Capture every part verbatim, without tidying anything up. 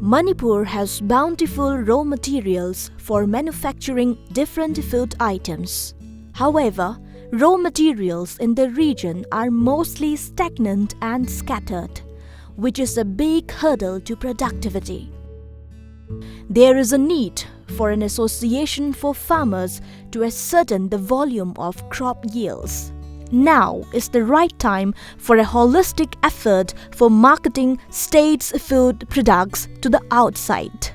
Manipur has bountiful raw materials for manufacturing different food items. However, raw materials in the region are mostly stagnant and scattered, which is a big hurdle to productivity. There is a need for an association for farmers to ascertain the volume of crop yields. Now is the right time for a holistic effort for marketing state's food products to the outside.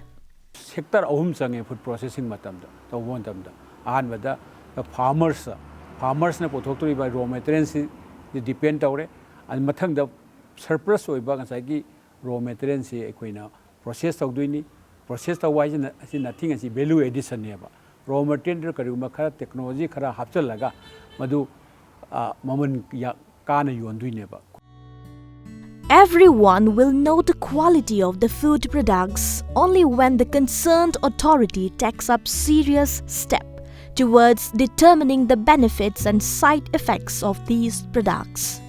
Sector ꯑꯍꯨꯝ ꯆꯪꯉꯦ food processing ꯃꯇꯝꯗ, ꯇꯧꯕ ꯃꯇꯝꯗ꯫ ꯑꯍꯥꯟꯕꯗ farmers, ꯐꯥꯔꯃꯔꯁꯅ ꯄꯨꯊꯣꯛꯇꯣꯔꯤꯕ ꯔꯣ ꯃꯦꯇꯔꯤꯌꯦꯜꯁꯤ depend ꯇꯧꯔꯦ꯫ ꯑꯗꯨ ꯃꯊꯪꯗ ꯁꯔꯄ꯭ꯂꯁ ꯑꯣꯏꯕ ꯉꯁꯥꯏꯒꯤ ꯔꯣ ꯃꯦꯇꯔꯤꯌꯦꯜꯁꯤ ꯑꯩꯈꯣꯏꯅ ꯄ꯭ꯔꯣꯁꯦꯁ ꯇꯧꯗꯣꯏꯅꯤ꯫ ꯄ꯭ꯔꯣꯁꯦꯁ ꯇꯧꯕ ꯍꯥꯏꯁꯤꯅ, ꯑꯁꯤ ꯅꯊꯤꯡ ꯑꯁꯤ ꯚꯦꯂꯨ ꯑꯦꯗꯤꯁꯟꯅꯦꯕ꯫ ꯔꯣ ꯃꯦꯇꯔꯤꯌꯦꯜꯗ ꯀꯔꯤꯒꯨꯝꯕ ꯈꯔ ꯇꯦꯛꯅꯣꯂꯣꯖꯤ ꯈꯔ ꯍꯥꯞꯆꯤꯜꯂꯒ ꯃꯗꯨ, ꯑ, ꯃꯃꯜ ꯌꯥ-, ꯀꯥꯅ ꯌꯣꯟꯗꯣꯏꯅꯦꯕ꯫ Everyone will know the quality of the food products only when the concerned authority takes up serious step towards determining the benefits and side effects of these products.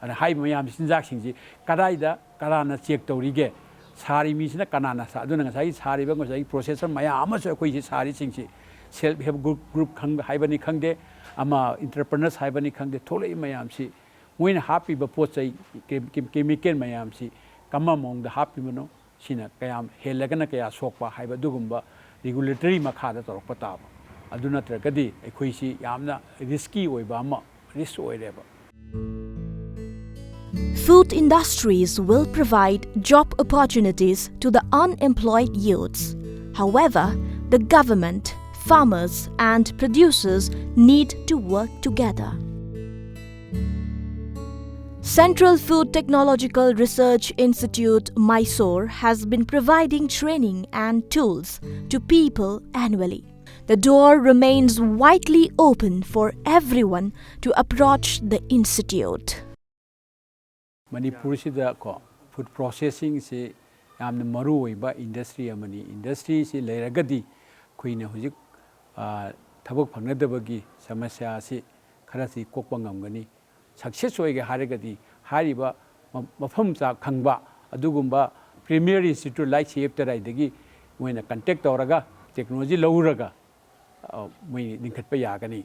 ꯑꯗ ꯍꯥꯏꯔꯤꯕ ꯃꯌꯥꯝ ꯆꯤꯟꯖꯥꯛꯁꯤꯡꯁꯤ ꯀꯗꯥꯏꯗ ꯀꯅꯥꯅ ꯆꯦꯛ ꯇꯧꯔꯤꯒꯦ? ꯁꯥꯔꯤ ꯃꯤꯁꯤꯅ ꯀꯅꯥꯅ ꯁꯥ-, ꯑꯗꯨꯅ ꯉꯁꯥꯏꯒꯤ ꯁꯥꯔꯤꯕ ꯉꯁꯥꯏꯒꯤ ꯄ꯭ꯔꯣꯁꯦꯁꯔ ꯃꯌꯥꯝ ꯑꯃꯁꯨ ꯑꯩꯈꯣꯏꯁꯤ ꯁꯥꯔꯤꯁꯤꯡꯁꯤ ꯁꯦꯜꯐ ꯍꯦꯜꯞ ꯒ꯭ꯔꯨꯞ, ꯒ꯭ꯔꯨꯞ ꯈꯪꯕ ꯍꯥꯏꯕꯅꯤ ꯈꯪꯗꯦ, ꯑꯃ ꯑꯦꯟꯇꯔꯄ꯭ꯔꯦꯅꯔꯁ ꯍꯥꯏꯕꯅꯤ ꯈꯪꯗꯦ, ꯊꯣꯛꯂꯛꯏ ꯃꯌꯥꯝꯁꯤ ꯃꯣꯏꯅ ꯍꯥꯞꯄꯤꯕ ꯄꯣꯠ ꯆꯩ, ꯀꯦ-, ꯀꯦ-, ꯀꯦꯃꯤꯀꯦꯜ ꯃꯌꯥꯝꯁꯤ ꯀꯔꯝꯕ ꯃꯑꯣꯡꯗ ꯍꯥꯞꯄꯤꯕꯅꯣ? ꯁꯤꯅ ꯀꯌꯥꯝ ꯍꯦꯜꯂꯒꯅ ꯀꯌꯥ ꯁꯣꯛꯄ ꯍꯥꯏꯕ ꯑꯗꯨꯒꯨꯝꯕ ꯔꯤꯒꯨꯂꯦꯇꯔꯤ ꯃꯈꯥꯗ ꯇꯧꯔꯛꯄ ꯇꯥꯕ꯫ ꯑꯗꯨ ꯅꯠꯇ꯭ꯔꯒꯗꯤ ꯑꯩꯈꯣꯏꯁꯤ ꯌꯥꯝꯅ ꯔꯤꯁꯀꯤ ꯑꯣꯏꯕ ꯑꯃ, ꯔꯤꯁꯛ ꯑꯣꯏꯔꯦꯕ꯫ Food industries will provide job opportunities to the unemployed youths. However, the government, farmers, and producers need to work together. Central Food Technological Research Institute, Mysore, has been providing training and tools to people annually. The door remains widely open for everyone to approach the institute. ꯃꯅꯤꯄꯨꯔꯁꯤꯗ ꯀꯣ, food ꯄ꯭ꯔꯣꯁꯦꯁꯤꯡꯁꯤ ꯌꯥꯝꯅ ꯃꯔꯨ ꯑꯣꯏꯕ industry ꯑꯃꯅꯤ꯫ ꯏꯟꯗꯁꯇ꯭ꯔꯤꯁꯤ ꯂꯩꯔꯒꯗꯤ ꯑꯩꯈꯣꯏꯅ ꯍꯧꯖꯤꯛ, ꯑ, ꯊꯕꯛ ꯐꯪꯅꯗꯕꯒꯤ ꯁꯃꯁ꯭ꯌꯥ ꯑꯁꯤ ꯈꯔꯁꯤ ꯀꯣꯛꯄ ꯉꯝꯒꯅꯤ꯫ ꯁꯛꯁꯦꯁ ꯑꯣꯏꯒꯦ ꯍꯥꯏꯔꯒꯗꯤ ꯍꯥꯏꯔꯤꯕ ꯃ-, ꯃꯐꯝ ꯆꯥ ꯈꯪꯕ ꯑꯗꯨꯒꯨꯝꯕ Premier Institute, like, C F T I ꯑꯥꯏꯗꯒꯤ ꯃꯣꯏꯅ ꯀꯟꯇꯦꯛ ꯇꯧꯔꯒ ꯇꯦꯛꯅꯣꯂꯣꯖꯤ ꯂꯧꯔꯒ, ꯑ, ꯃꯣꯏ ꯂꯤꯡꯈꯠꯄ ꯌꯥꯒꯅꯤ꯫